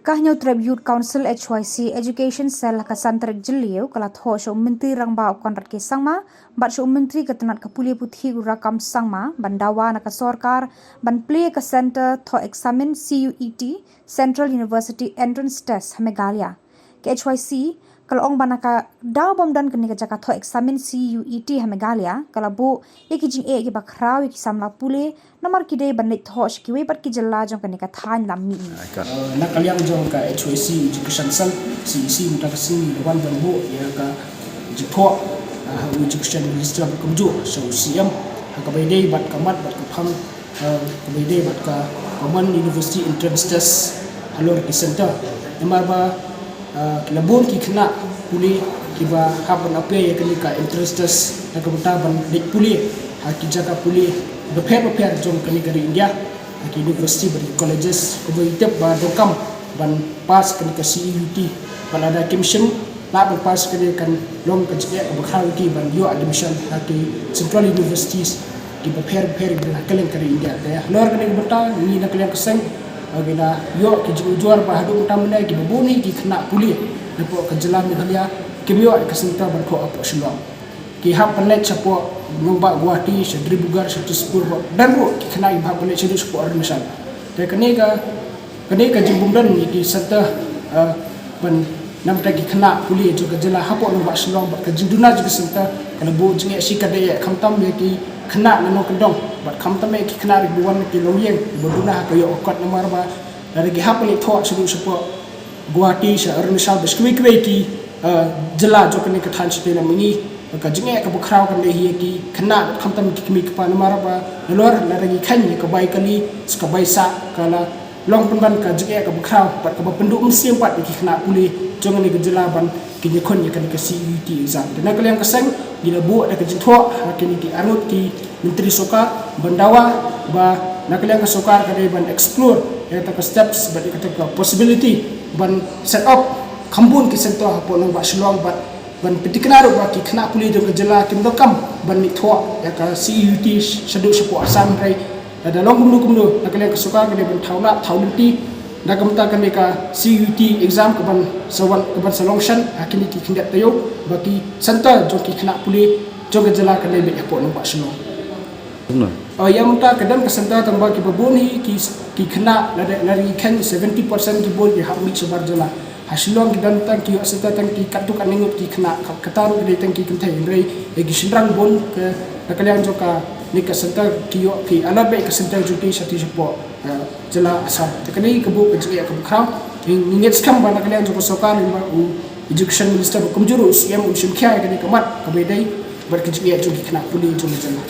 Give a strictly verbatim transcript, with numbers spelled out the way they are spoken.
Ka Hynñiewtrep Youth Council H Y C Education Cell ha ka Centre Jylliew ka la thoh sha u Myntri Rangbah u Conrad K Sangma bad sha u Myntri ka tnat ka pule puthi u Rakkam Sangma ban dawa na ka sorkar ban plie ka Centre thoh eksamin C U E T, Central University Entrance Test ha Meghalaya. Ka H Y C ka la ong ba na ka daw bym don kane ka jaka thoh eksamin C U E T ha Meghalaya ka la buh ïa ki jingeh kiba khraw ïa ki samla pule namar ki dei ban leit thoh sha kiwei pat ki jylla jong kane ka thaiñ lam mihngi. Uh, na ka liang jong ka H Y C Education Cell, C E C, mynta ka sngi la wan ban buh ïa ka jingthoh, uh, ha u Education Minister ba kumjuh sha u C M ha kaba ïadei bad ka mat bad ka phang, uh, kaba ïadei bad ka Common University Entrance Test halor ki centre. Namar ba, uh, ki la bun ki khynnah pule kiba hap ban apply ïa kane ka entrance test na ka bynta ban leit pule ha ki jaka pule bapher bapher jong kane ka ri India, ha ki university bad ki colleges, kaba ïathuh ba donkam ban pass kane ka C U E T. Bad lada kim shym lah ban pass kane kan long ka jingeh kaba khraw ïa ki ban ïoh admission ha ki central universities kiba pher pher ha kylleng ka ri India. Te halor kane ka bynta ngi na ka liang ka seng, uh, ngi la ïoh ki jingujor ba haduh mynta mynne kiba bun hi ki khynnah pule napoh ka jylla Meghalaya kim ïoh ka centre ban thoh hapoh Shillong. Ki hap ban leit shapoh nongbah Guwahati, sha Dibrugarh, sha Tezpur, bad don ruh ki khynnah kiba hap ban leit shaduh shapoh Arunachal. Te kane ka, kane ka jingbymdon ïa ki centre, uh, ban nam te ki khynnah pule jong ka jylla hapoh nongbah Shillong bad ka jingduna jong ki centre ka la buh jingeh shikatdei, khamtam ïa ki khynnah na nongkyndong bad khamtam ïa ki khynnah kiba wan na ki longïing kiba duna ha ka ïoh ka kot, namar ba lada ki hap ban leit thoh shaduh shapoh Guwahati, sha Arunachal bad sha kiwei kiwei ki, uh, jylla jong kane ka thaiñ shatei lam mihngi, ka jingeh kaba khraw kan dei hi ïa ki khynnah bad khamtam ki kmie ki kpa, namar ba nalor lada ngi kheiñ ïa ka bai kali sa ka bai sah ka la long pynban ka jingeh kaba khraw bad kaba pynduh mynsiem pat ïa ki khynnah pule jong kane ka jylla ban kin ïakhun ïa kane ka C U E T exam. Te na ka liang ka seng ngi la buh da ka jingthoh ha kine ki arngut ki myntri sorkar ban dawa ba na ka liang ka sorkar ka dei ban explore ïa kata ka steps bad ïa kata ka possibility ban set up kham bun ki centre hapoh nongbah Shillong bad ban pynthikna ruh ba ki khynnah pule jong ka jylla kim donkam ban leit thoh ïa ka C U E T shaduh shapoh Assam, hynrei lada long kumno kumno na ka liang ka sorkar ka dei ban thaw lad thaw lynti na ka bynta kane ka C U E T exam kaban sa wan, kaban sa long shen ha kine ki khyndiat taïew, ba ki centre jong ki khynnah pule jong ka jylla kan dei beit hapoh nongbah Shillong. Kumno? Uh, ïa mynta ka don ka centre tang ba kiba bun hi ki, ki khynnah, lada, lada ngi kheiñ seventy percent ki bun ki hap mih shabar jylla. Ha Shillong ki don tang ki ïoh centre tang ki katto katne ngut ki khynnah, ka, kata ruh ka dei tang ki kynthei, hynrei ïa ki shynrang bun ka, na ka liang jong kane ka centre ki ïoh ki allot beit ka centre jong ki shatei shapoh, uh, jylla Assam. Te kane ka buh ka jingeh kaba khraw. Ngi, ngi ngeit skhem ba na ka liang jong ka sorkar lyngba u Education Minister ba kumjuh ruh u C M un shim khia ïa kane ka mat kaba ïadei bad ka jingeh jong ki khynnah pule jong ka jylla.